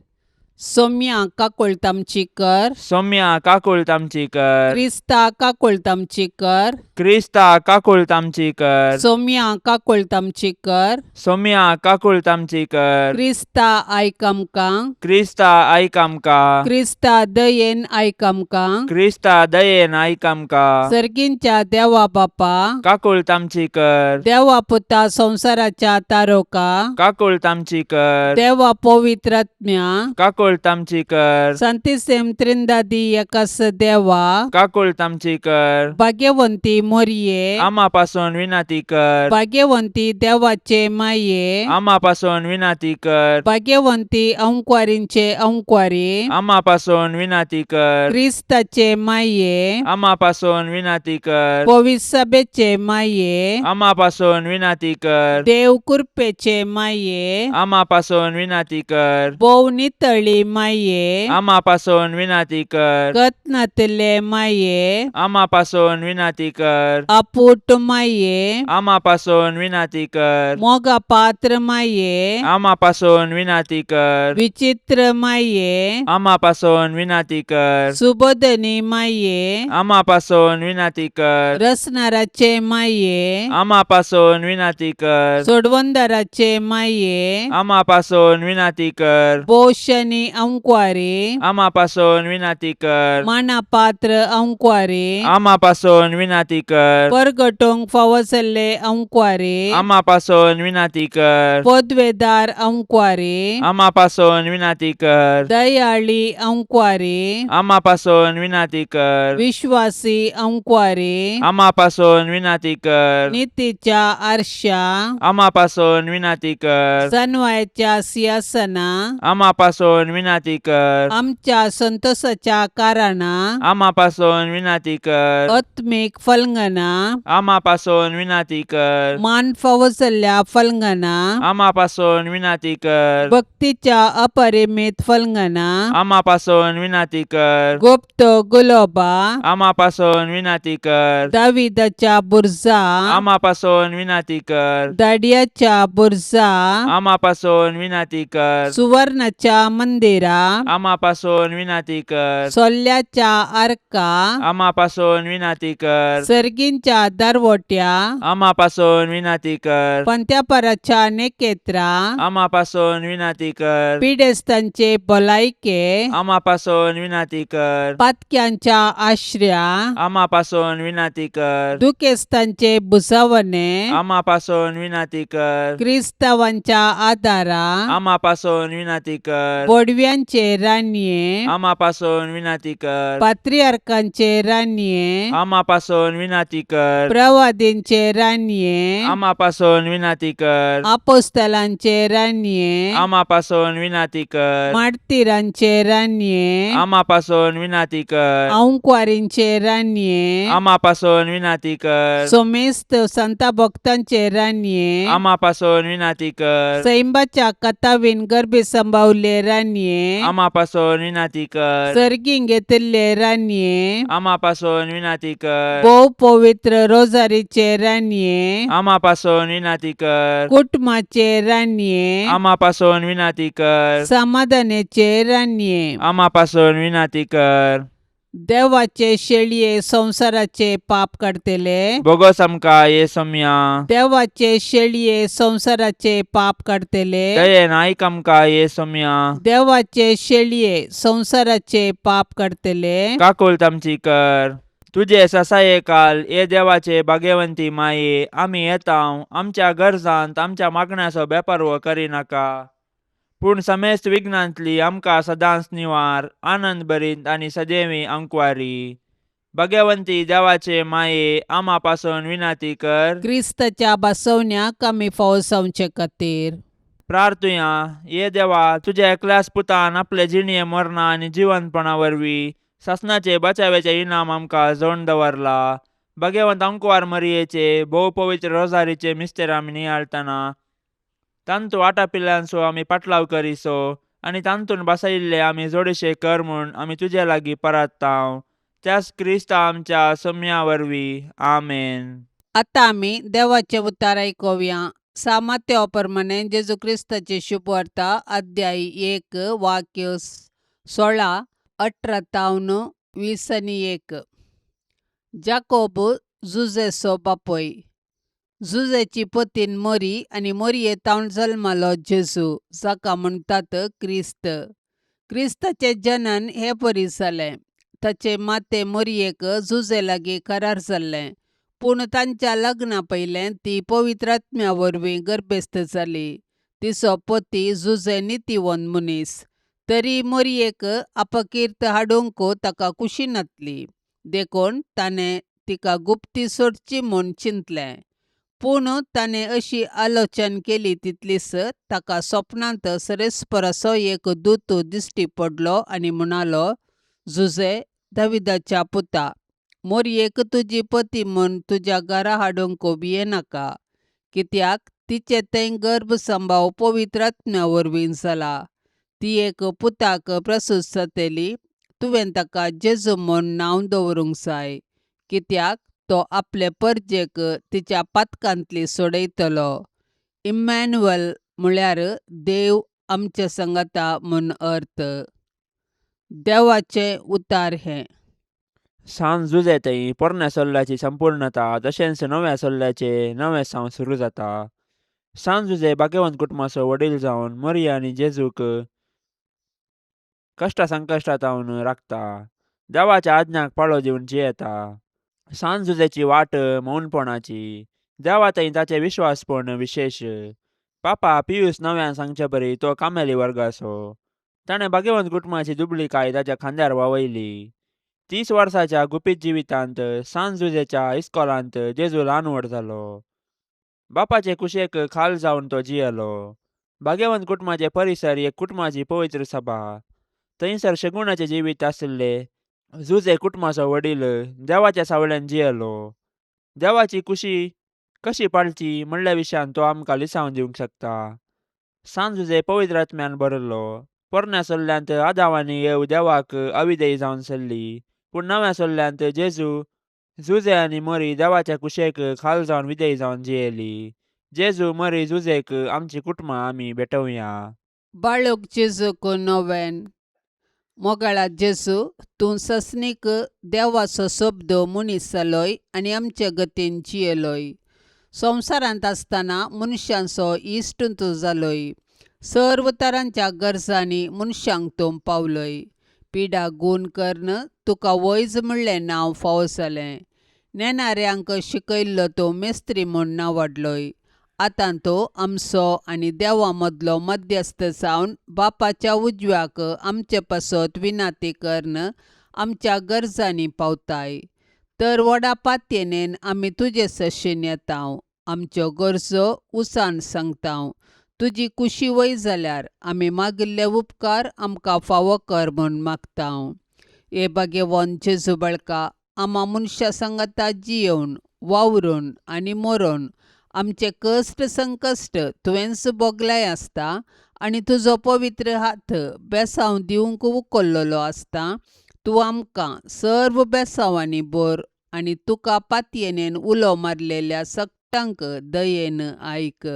सोम्या काकुळट आमची कर. सौम्या काकुळट आमची कर. क्रिस्ता काकुळट आमची कर. क्रिस्ता काकुळट आमची कर. सोम्या काकुळट आमची कर. सोम्या काकुळट आमची कर. क्रिस्ता आयक आमकां. क्रिस्ता आयक आमकां. क्रिस्ता दयेन आयक आमकां. क्रिस्ता दयेन आयक आमकां. सर्गींच्या देवा बापा, काकुळट आमची कर. देवा पुता संवसाराच्या तारोका, काकुळट आमची कर. देवा पवित्रात्म्या, काकुळट आमची कर. संतिसेम त्रिंदादी एकास देवा, काकुळट आमची कर. भाग्यवंती मोरये, आमा पासून विनंती कर. भाग्यवंती देवाचे माये, आमा पासून विनंती कर. भाग्यवंती अंकवारींचे अंकवारी, आमा पासून विनंती कर. क्रिस्ताचे माये, आमा पासून विनंती कर. पविसभेचे माये, आमा पासून विनंती कर. देव कृपेचे माये, आमा पासून विनंती कर. भोव नितळी माये, आमा पासून विनंती कर. कत्नातले माये, आमा पासून विनंती कर. आपूट माये, आमा पासून विनंती कर. मोगा पात्र माये, आमा पासून विनंती कर. विचित्र माये, आमा पासून विनंती कर. सुबोधनी माये, आमा पासून विनंती कर. रसनाराचे माये, आमा पासून विनंती कर. सोडवंदाराचे माये, आमा पासून विनंती कर. पोशनी अंकवारी, आमा पासून विनंती कर. मानापात्र अंकवारी, आमा पासून विनंती कर. परगटोंक फावो जाल्ले अंकवारी, आमा पासून विनंती कर. पदवेदार अंकवारी, आमा पासून विनंती कर. दयाळी अंकवारी, आमा पासून विनंती कर. विश्वासी अंकवारी, आमा पासून विनंती कर. नितीच्या आरशा, आमा पासून विनंती कर. सनवायच्या सिंहासना, आमा पासून विनंती कर. आमच्या संतोषाच्या कारणा, आमा पासून विनंती कर. आत्मीक फलंगना, आमा पासून विनंती कर. मान फावो जाल्ल्या फलंगना, आमा पासून विनंती कर. भक्तीच्या अपरिमित फलंगना, आमा पासून विनंती कर. गुप्त गुलोबा, आमा पासून विनंती कर. दाविदाच्या बुरजा, आमा पासून विनंती कर. दाडियाच्या बुरजा, आमा पासून विनंती कर. सुवर्णाच्या मंदिरा, आमा पासून विनंती कर. सोल्ल्याच्या आर्का, आमा पासून विनंती कर. सर्गींच्या दरवट्या, आमा पासून विनंती कर. पंत्यापराच्या नेकेत्रा, आमा पासून विनंती कर. पिडेस्तांचे भलायके, आमा पासून विनंती कर. पातक्यांच्या आश्र्या, आमा पासून विनंती कर. दुखेस्तांचे भुजावणे, आमा पासून विनंती कर. क्रिस्तावांच्या आदारा, आमा पासून विनंती कर. बोडव्यांचे रानये, आमा पासून विनंती कर. पात्रियार्कांचे रानये, आमा पासून विनंती कर. प्रवादींचे रानये, आमा पासून विनंती कर. आपोस्तलांचे रानये, आमा पासून विनंती कर. मार्तिरांचे रानये, आमा पासून विनंती कर. अंकवारींचे रानये, आमा पासून विनंती कर. सोमेस्त संता भक्तांचे रानये, आमा पासून विनंती कर. सैंबाच्या कथावीन गर्भी संभावले रानये, आमा पासून विनंती कर. सर्गीं घेतिल्ले रानये, आमा पासून विनंती कर. भोव पवित्र रोजारीचे रानये, आमा पासून विनंती कर. कुटुंबाचे रानये, आमा पासून विनंती कर. समाधानाचे रानये, आमा पासून विनंती कर. देवाचे शेळये संवसाराचे पाप काडतले, बोगस आमकां ये सोम्या. देवाचे शेळये संवसाराचे पाप काडतले, दयेन आयक आमकां ये सोम्या. देवाचे शेळये संवसाराचे पाप काडतले, काकुळट आमची कर. तुजे ससाये काल ये देवाचे भाग्यवंती माये, आमी येता आमच्या गरजांत आमच्या मागण्याचो बेपर्व करिनाका, पूण समेस्त विघ्नांतली आमकां सदांच निवार, आनंद भरीत आनी सदैवी अंकवारी. भाग्यवंती देवाचे माये, आमा पासून विनंती कर. क्रिस्ताच्या बसवण्याक आमी फावो जावचे खातीर. प्रार्थुया. ये देवा, तुज्या एकल्याच पुतान आपले जिणये मरणा आनी जिवंतपणा वरवीं सासणाचे बचाव्याचे इनाम आमकां जोड दवरला. भाग्यवंत अंकवार मरियेचे भोव पवित्र रोजारीचे मिस्तेर आमी नियाळतना तांतू आटापिल्ल्यांचो आमी पाटलाव करिसो आनी तांतून बसयिल्ले आमी जोडशे कर म्हूण आमी तुजे लागीं परत्तांव, त्याच क्रिस्ता आमच्या सम्या वरवीं. आमेन. आतां आमी देवाचें उतार आयकुया. सामात्या प्रमाणे जेजू क्रिस्ताची शुभवार्ता, अध्याय 1, वाक्य 16, 18 तावन 21. जाकोब जुजेचो बापूय. जुजेची पतीन मोरी आनी मोरये तावन जल्मालो जेजू, जाका म्हणटात क्रिस्त. क्रिस्ताचें जनन हे परी जालें. ताचे माते मोरयेक जुजे लागीं करार जाल्लें, पूण तांच्या लग्ना पयलें ती पवित्र आत्म्या वरवीं गर्भेस्त जाली. तिचो पती जुजे नितीवंत मनीस, तरी मोरयेक अपकीर्त हाडूंक ताका खुशी नासली, देखून ताणें तिका गुप्ती सोडची म्हूण चिंतलें. पूण ताणें अशी आलोचन केली तितलीच ताका सपनांत सरेस्पराचो एक दूत दिश्टी पडलो आनी म्हणालो, जुजे, दाविदाच्या पुता, मोरयेक तुजी पती म्हूण तुज्या घरा हाडूंक भियेनाका, कित्याक तिचे थंय गर्भ संभाव पवित्र आत्म्या वरवीं जाला. ती एक पुताक प्रसूत जातली, तुवें ताका जेजू म्हूण नांव दवरूंक जाय, कित्याक तो आपले परजेक तिच्या पातकांतली सोडयतलो. इम्मॅन्युअल म्हळ्यार देव आमचे संगता म्हूण अर्थ. देवाचें उतार हें. सांत जुजे थंय पोरण्या सोल्ल्याची संपूर्णता तशेंच नव्या सोल्ल्याचें नवें सावं सुरू जाता. सांत जुजे भाग्यवंत कुटुंबाचो वडील जावन मोरया आनी जेजूक कश्टा संकश्टांतावन राखता, देवाच्या आज्ञाक पाळो दिवन जियेता. सांत जुजेची वाट मौनपणाची, देवा थंय ताचें विश्वासपण विशेश. पापा पियूस नव्यान सांगचे परी तो कामेली वर्गाचो. ताणें भाग्यवंत कुटुंबाची दुबळीकाय ताच्या खांद्यार वावयली. 30 वर्साच्या गुपीत जिवितांत सांत जुजेच्या इस्कोलांत जेजू ल्हान व्हड जालो. बापाचे कुशेक खाल जावन तो जियेलो. भाग्यवंत कुटुंबाचे परिसर एक कुटुंबाची पवित्र सभा. थंयसर शगुणाचें जिवीत आशिल्लें जुजे कुटुंबाचो वडील देवाच्या सावळ्यान जियेलो. देवाची कुशी कशी पाळची म्हणल्या विशयान तो आमकां लिसांव दिवंक शकता. सांत जुजे पवित्र आत्म्यान भरिल्लो. पोरण्या सोल्ल्यांत आदाव आनी येव देवाक अविधेय जावन सरली, पूण नव्या सोल्ल्यांत जेजू जुजे आनी मोरी देवाच्या कुशेक खाल जावन विधेय जावन जियेली. जेजू मरी जुजेक आमची कुटुंबां आमी भेटोवया. बाळक जेजूक नोवेन. मोगाळा जेजू, तूं ससनीक देवाचो शब्द मनीस जालोय आनी आमचे गतीन जियेलोय. संवसारांत आसतना मनशांचो इश्ट तूं जालोय. सर्व तरांच्या गरजांनी मनशांक तूं पावलोय. पिडा गूण कर्ण तुका वैज म्हणलें नांव फावो जालें. नेणाऱ्यांक शिकयल्लो तूं मेस्त्री म्हूण नांवाडलोय. आतां तो आमचो आनी देवा मदलो मध्यस्थ जावन बापाच्या उजव्याक आमचे पासत विनाती कर्ण आमच्या गरजांनी पावताय. तर व्हडा पातयेनेन आमी तुजे सशेन येता, आमच्यो गरजो उसान सांगता. तुजी कुशी वय जाल्यार आमी मागिल्ले उपकार आमकां फावो कर म्हूण मागता. हे भाग्यवंत जेजू बाळका, आमा मनशां सांगाता जियेवन वावरून आनी मरोन आमचे कश्ट संकश्ट तुवेंच भोगलाय आसता आनी तुजो पवित्र हात बेसांव दिवंक उखल्लेलो आसता. तूं आमकां सर्व बेसांवांनी भर आनी तुका पातयेनेन उलो मारलेल्या सगटांक दयेन आयक.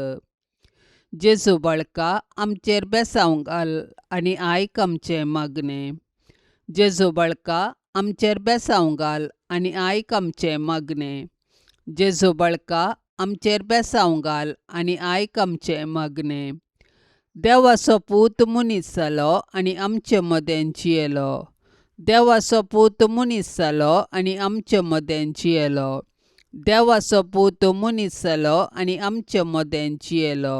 जेजू बाळका, आमचेर बेसांव घाल आनी आयक आमचें मागणें. जेजू बाळका, आमचेर बेसांव घाल आनी आयक आमचें मागणें. जेजू बाळका, आमचेर बेसांव घाल आनी आयक आमचें मागणें. देवाचो पूत मनीस जालो आनी आमचे मदें जियेलो. देवाचो पूत मनीस जालो आनी आमचे मदें जियेलो. देवाचो पूत मनीस जालो आनी आमचे मदें जियेलो.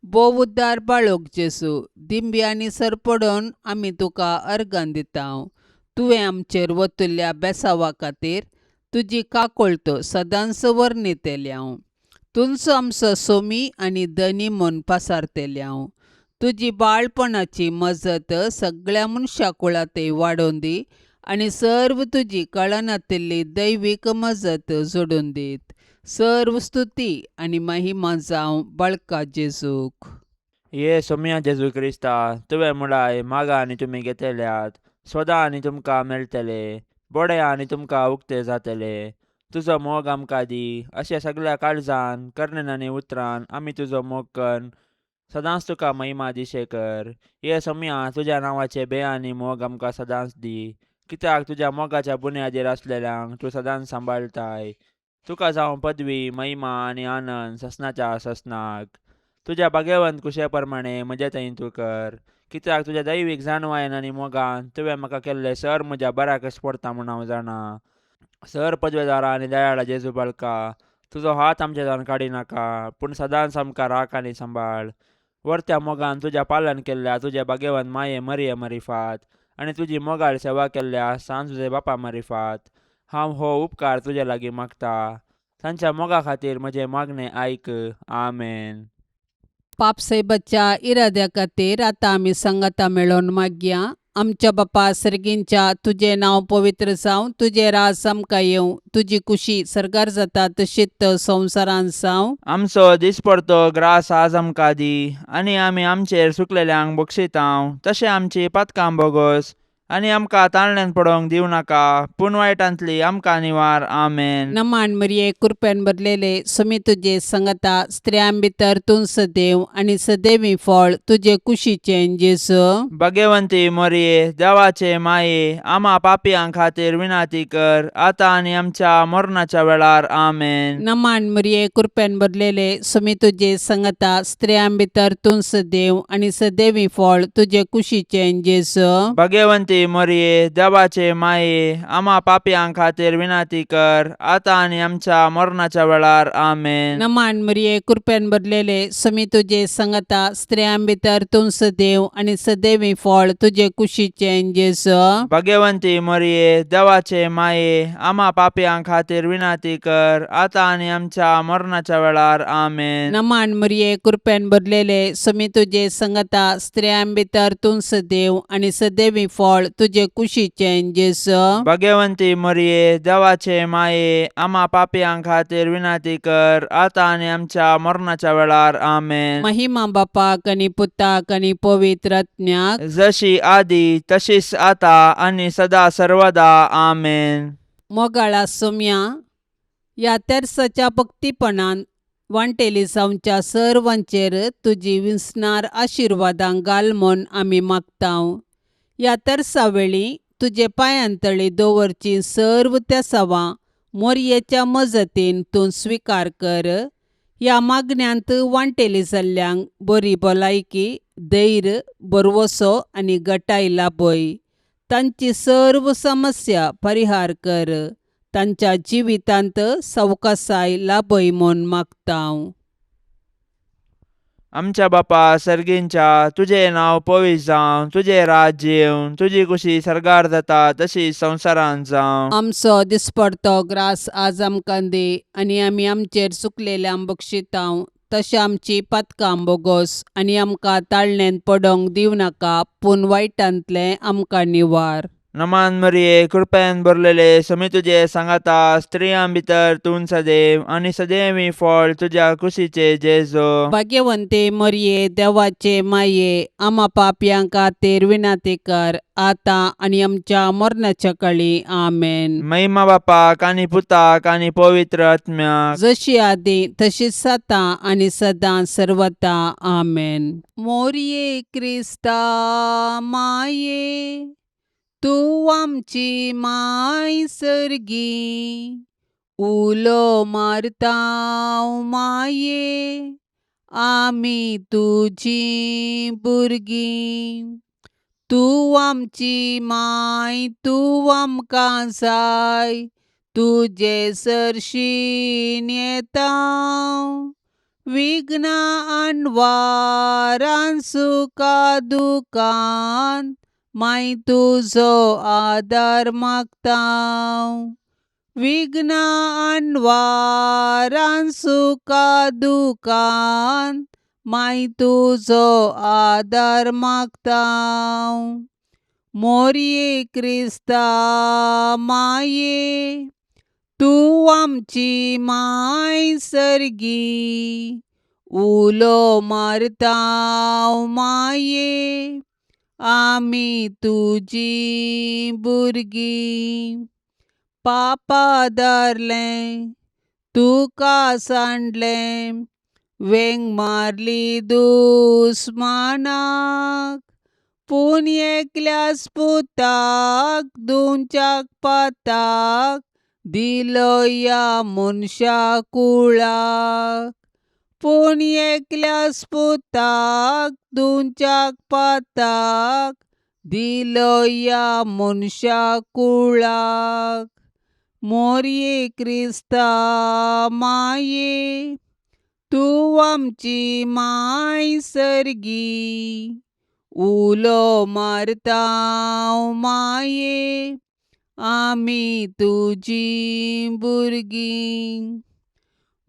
भोव उद्दार बाळक जेजू, दिंब्यांनी सरपडून आमी तुका अर्गां दिता. तुवें आमचेर वतल्या बेसावा खातीर तुजी काकळत सदांच वर्णितल्या. तुंचो आमचो सोमी आनी धनी म्हूण पासारतल्या. तुजी बाळपणाची मजत सगळ्या मनशा कुळांतय वाडोवन दी आनी सर्व तुजी कळनातिल्ली दैवीक मजत जोडून दीत. सर्व स्तुती आनी महिमा जावं बाळका जेजूक. ये सोम्या जेजू क्रिस्ता, तुवें मुळाय मागा आनी तुमी घेतल्यात, सोदा आनी तुमकां मेळटले, बोडे आनी तुमकां उक्ते जातले. तुजो मोग आमकां दी, अशें सगळ्या काळजान करणेन आनी उतरान आमी तुजो मोग कन्न सदांच तुका महिमा दिशे कर. ये सोम्या, तुज्या नांवाचे बे आनी मोग आमकां सदांच दी. कित्याक तुज्या मोगाच्या बुन्यादीर आसलेल्यांक तूं सदांच सांबाळटाय. तुका जावं पदवी, महिमा आनी आनंद ससनाच्या ससनाक. तुज्या भागेवंत कुशे प्रमाणे म्हजे थंय तूं कर, कित्याक तुज्या दैवीक जाणवायेन आनी मोगान तुवें म्हाका केल्लें सर म्हज्या बऱ्याकच पडटा म्हूण हांव जाणा. सर पदवेदारा आनी दयाळा जेजू बाळका, तुजो हात आमच्या जावन काडी नाका, पूण सदांच आमकां राख आनी सांबाळ. वर्त्या मोगान तुज्या पालन केल्ल्या तुज्या भागेवन माये मरिये मरिफात आनी तुजी मोगाळ सेवा केल्ल्या सांज तुजे बापा मरिफात हांव हो उपकार तुजे लागीं मागता. तांच्या मोगा खातीर म्हजें मागणें आयक. आमेन. पापसाहेबाच्या इराद्या खातीर आतां आमी सांगाता मेळोवन मागया. आमच्या बापा सर्गींच्या, तुजें नांव पवित्र जावं, तुजें राज आमकां येवं, तुजी कुशी सर्गार जाता तशीच संवसारांत जावं. आमचो दिसपडतो ग्रास आज आमकां दी, आनी आमी आमचेर सुकलेल्यांक बक्षितांव तशें आमची पातकां बोगोस, आनी आमकां ताळण्यान पडोवंक दिवं नाका, पूण वायटांतली आमकां निवार. आमेन. नमान मरिये, कृपेन भरलेले, सुमी तुजे संगता, स्त्रियां भितर तूं सदैव आनी सदैवी फळ तुजे कुशीचें जेजू. भगवंती मोरये, देवाचे माये, आमा पापयां खातीर विनाती कर, आतां आनी आमच्या मरणाच्या वेळार. आमेन. नमान मरिये, कृपेन भरलेले, सुमी तुजे संगता, स्त्रियां भितर तूं सदैव आनी सदैवी फळ तुजे कुशीचें जेजू. भगवंती मोरये, देवाचे माये, आमा पापयां खातीर विनाती कर, आतां आनी आमच्या मरणाच्या वेळार. आमेन. नमान मरिये, कृपेन भरलेले, सुमी तुजे संगता, स्त्रियां भितर तूं सदैव आनी सदैवी फळ तुजे कुशीचें जेजू. भगवंती मोरये, देवाचे माये, आमा पापयां खातीर विनाती कर, आतां आनी आमच्या मरणाच्या वेळार. आमेन. नमान मरिये, कृपेन भरलेले, सुमी तुजे संगता, स्त्रियां भितर तूं सदैव आनी सदैवी फळ तुजे कुशीचें जेजू. भगवंती मोरये, देवाचे माये, आमा पापयां खातीर विनाती कर, आतां आनी आमच्या मरणाच्या वेळार. आमेन. महिमा बापाक आनी पुताक आनी पवित्र आत्म्याक, जशी आदी तशीच आता आनी सदा सर्वदा. आमेन. मोगाळा सोम्या, ह्या तेर्साच्या भक्तीपणान वांटेली जावच्या सर्वांचेर तुजी विसणार आशिर्वादां घाल म्हूण आमी मागतांव. ह्या तेर्सा वेळी तुजे पांयांतळी दवरची सर्व तेसावां मोरयेच्या मजतीन तूं स्विकार कर. ह्या मागण्यांत वांटेली जाल्ल्यांक बरी भलायकी, धैर्य, भरवसो आनी गटाय लाभय. तांची सर्व समस्या परिहार कर. तांच्या जिवितांत सवकासाय लाभय म्हूण मागतांव. आमच्या बापा सर्गींच्या, तुजें नांव पवित्र जावं, तुजें राज्य येवं, तुजी कुशी सर्गार जाता तशी संवसारांत जावं. आमचो दिसपडतो ग्रास आज आमकां दी, आनी आमी आमचेर चुकलेल्यांक बक्षितांव तशें आमची पातकां बोगोस, आनी आमकां ताळणेंत पडोवंक दिवं नाका, पूण वायटांतलें आमकां निवार. नमान मरिये, कृपेन भरलेले, समी तुजे सांगाता, स्त्रियां भितर तूं सदैव आनी सदैवी फळ तुज्या कुशीचे जेजो. भाग्यवंते मरिये, देवाचे माये, आमा पापयां खातीर विनाती कर, आतां आनी आमच्या मरणाच्या कळी. आमेन. महिमा बापाक आनी पुताक आनी पवित्र आत्म्याक, जशी आदी तशीच आतां आनी सदां सर्वता. आमेन. मोरये क्रिस्ता माये, तूं आमची माय सर्गी, उलो मारता माये, आमी तुजी भुरगीं. तूं आमची माय, तूं आमकां जाय, तुजे सरशीन येता, विघ्नां अनवारान सुखा दुखान माय तुजो आदार मागता. विघ्नां अनवारान सुखा दुखान माय तुजो आदार मागता. मोरये क्रिस्ता माये, तूं आमची माय सर्गी, उलो मारता माये, आमी तुजी भुरगीं. पापा धरलें तुका सांडलें, वेंग मारली दुस्मानाक, पूण एकल्याच पुताक दिवच्याक पाताक दिलो ह्या मनशा कुळाक. पूण एकल्याच पुताक दिवच्याक पाताक दिलो ह्या मनशा कुळाक. मोरये क्रिस्ता माये तूं आमची माय सर्गी, उलो मारता माये आमी तुजीं भुरगीं.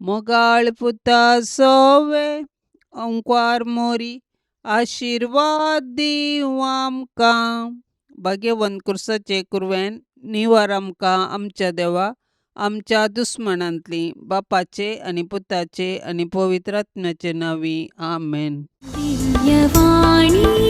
मोगाळ पुता सोवे ओंकार मोरी आशिर्वाद दीवं आमकां. भाग्यवंत कुर्साचे कुरवेन निवार आमकां आमच्या देवा आमच्या दुस्मनांतली, बापाचे आनी पुताचे आनी पवित्र आत्म्याचे नांवी, आमेन. दिव्यवाणी.